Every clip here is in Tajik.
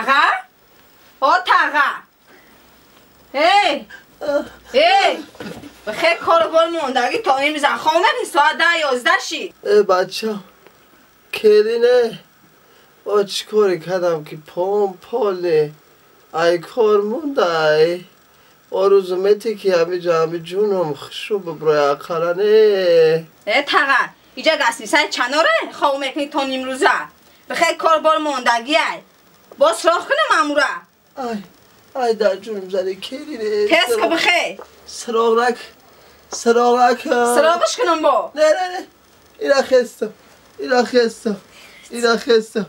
Таға? О таға. Эй! Эй! Бихе кор бор мондагӣ то имрӯза хоб накунӣ соат 10-11 шид. Э бачам, келине бо чӣ коре кардам ки пом поле ай кор мондай. Орузу мети ки ҳамиҷа ҳами ҷунам хушу биброи ақалане. Э таға, иҷа гастнисаи чаноре хоб мекунӣ то нимрӯза. Бихе кор бор мондагӣ ай. Боз сироғ кунам амура. Ай, ай дар ҷунам зани келине. Тез ки бихе. Сироғ нак, сироғ накун. Сироғиш кунам бо. Не, не, не. Ина хестам, ина хестам, ина хестам.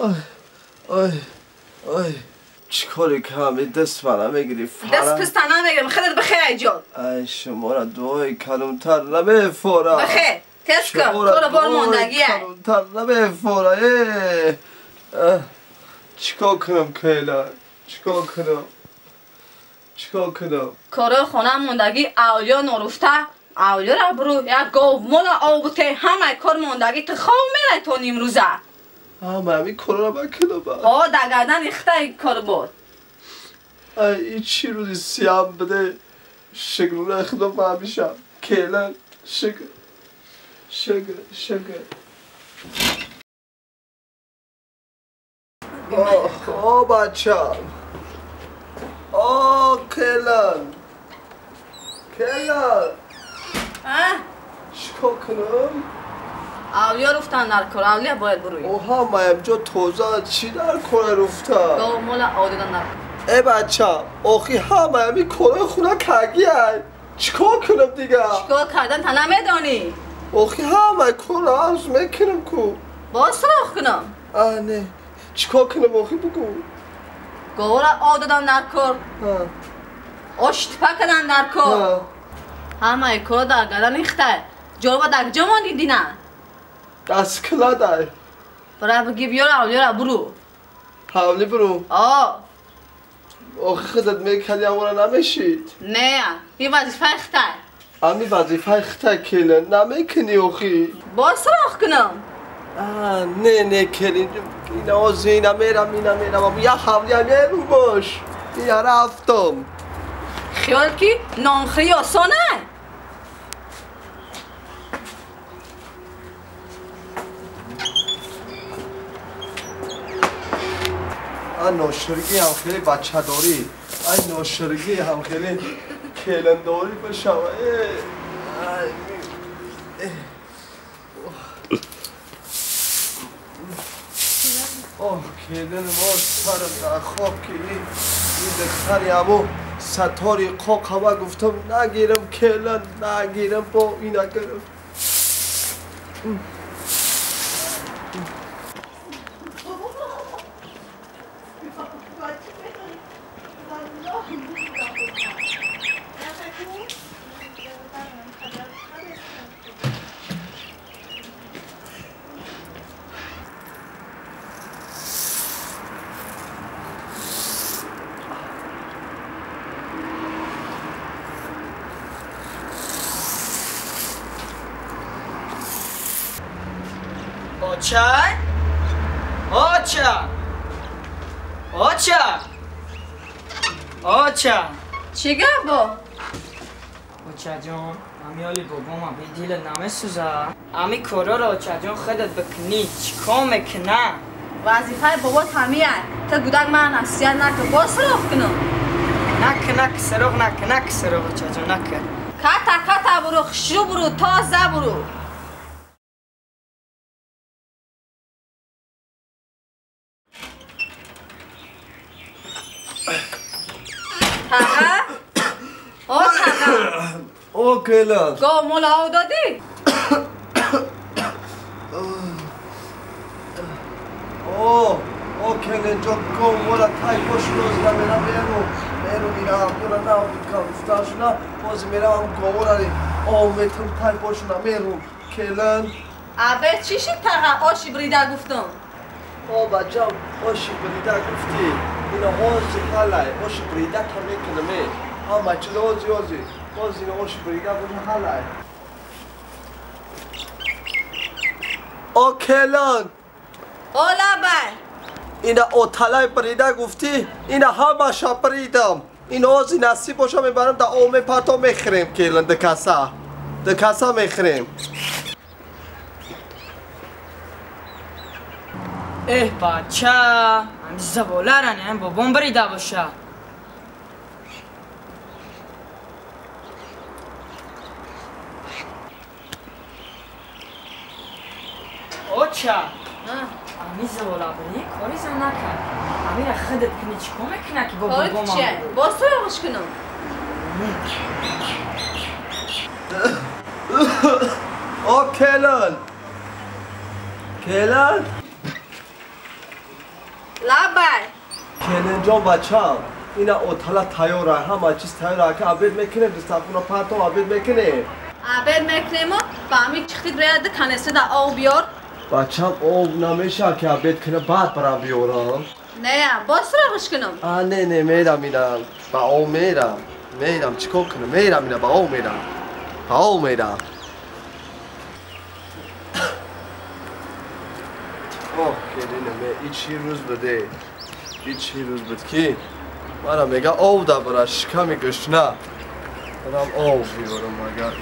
Ой, ой, ой. Чӣ коре кардам? Даст мана мегирӣ. Даст писта намегирам, худат бихе айҷод. Ай шуморо дуои калонтар намефора. Бихе, тез кун, кора бор мондагӣ ай. Калонтар намефора. Э. Чӣ кор кунам Кейла? Чӣ кор кунам? Чӣ кор кунам? Кораи хона мондагӣ авлиё норуфта, авлиёра буру, як гов мола об буте, ҳамаи кор мондагӣ ту хоб мерай то нимрӯза. Ҳама ҳамин корро ман кунам. Ҳо, дар гардани хитаи кор буд. Ай, ин чӣ рӯзи сиям биде? Шукрона худо фаҳмишам. Келан, шукр, шукр, шукр. О, бачам. О, келан. Келан. Чӣ кор кунам? Авлиё руфтан дар кор, авлия бояд буруй. Оҳа, маямҷо тоза чӣ дар кора руфтан? Гов мола одидан дар кор. Э бачам, охи ҳамаям ин кораи хуна кагиай. Чӣ кор кунам дигар? Чӣ кор кардан та намедонӣ? Охи ҳамаи корро ҳамз мекунам ку. Боз суроғ кунам? А, не. Чӣ кор кунам охи бугӯ? Говро одидан дар кор. Ош типа кардан дар кор. Ҳамаи корро дар гардани хитай. Ҷорба дар куҷо мондӣ дина? Дасткладай. Бара биги биёр авлиёра буру. Ҳавли буру? О. Охи худат мекардӣ амора намешид? Не, ин вазифаи хитай. Ами вазифаи хитай келин намекунӣ охи? Боз суроғ кунам? А, не, не келин. Ина ози ина мерам, ина мерам. Я ҳавлиам еру бош. Ина рафтам. Хиёл ки нонхӯрӣ осонай? Ай ноширгӣ ҳам хеле бачадорӣ, ай ноширгӣ ҳам хеле келиндорӣ бишава. Оҳ, келин мо сарам дар хоб ки ин духтари ҳамо сатори қоқ ҳама гуфтам нагирам келин, нагирам, бо ина гирифт. Оча? Оча! Оча! Оча! Чӣ гап бо? Очаҷон, ами ҳоли бобома би дилат намесӯза? Ами корро очаҷон худат бикунӣ, чӣ кор мекуна? Вазифаи бобот ҳамияй. Ту гудак ман насиҳат накун, боз суроғ кунам. Накун, накун, суроғ накун, накун суроғ очаҷон, накун. Ката, ката буру, хушрӯ буру, тоза буру. Таға? О, таға. О, келин. Гов мола об додӣ? О, о, келинҷо, гов мола тай пош рӯзна мерам меру, меру ина ҳамдура наобуд кам гуфташуна, боз мерам говора об метам тай пошуна меру. Келин. Абе чӣ шид таға? Оши брида гуфтам. О, бачам, оши брида гуфтӣ. Ина ози ҳалай, оши брида та мекунам, э. Ҳама чиз ози ози. Боз ина оши брида боша ҳалай. О, келин. О, лабай. Ина оталай брида гуфтӣ, ина ҳамаша бридам. Ин ози насиб боша мебарам да об мепарто мехӯрем келин дикаса. Дикаса мехӯрем. Эҳ бача, ами заволара не бобом брида боша. Оча, ами завола бри кори зан накард. Амира худат кунӣ чӣ кор мекунад ки бо бобом? Чӣ? Боз суроғаш кунам. О келин. Келин. Лабай. Келин ҷон бачам, ина отала тайёра, ҳама чиз тайёра, ки обед мекунем, дастархона партом обед мекунем. Обед мекунему, ба ами чихтид раяд канеста да об биёр. Бачам об намеша ки обед кунам, баъд барам биёрам. Не, боз суроғаш кунам. А не, не, мерам ина, ба об мерам. Мерам, чӣ кор кунам? Мерам ина, ба об мерам. Ба об мерам. Оҳ, келинам, и чӣ рӯз буде? И чӣ рӯз буд ки мана мега об дабара, шиками гушна. Барам об биёрам агар.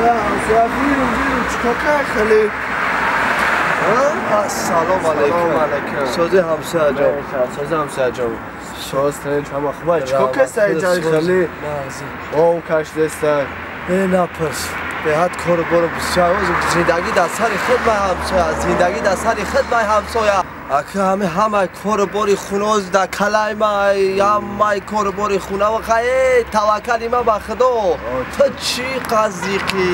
Ҳамсоя, бирум, бирум, чикор кард хеле? Ассалому алайкум. Сози ҳамсоя ҷон. Сози ҳамсоя ҷон. Соз тинч ҳама хуб аст. Чикор каста иҷаи хеле? Об кашидеста. Э, напурс. Беҳад кору бору бисёр. Зиндагӣ дар сари худ май ҳамсоя, зиндагӣ дар сари худ май ҳамсоя. Ака ҳами ҳамаи кору бори хуноз дар калаи май, ҳамаи кору бори хунава хай, таваккали ман ба Худо. Ту чӣ қазиқӣ?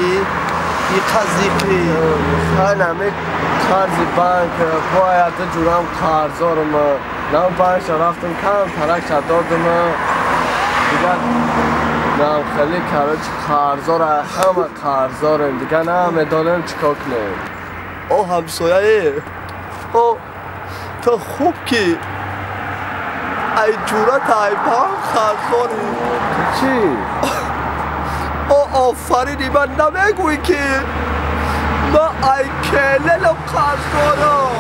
И қазиқӣ. Хай нами қарзи банк, бояд ҷурам қарздорам. Нам банкша рафтам, кам таракша додам. Дигар нам хеле короче қарздора, ҳама қарздорем. Дигар намедонем чӣ кор кунем. О ҳамсояе, о ту хуб ки ай ҷурата ай банк қарздорӣ. Чӣ? О офарини ман намегӯӣ ки ман ай келелам қарздорам.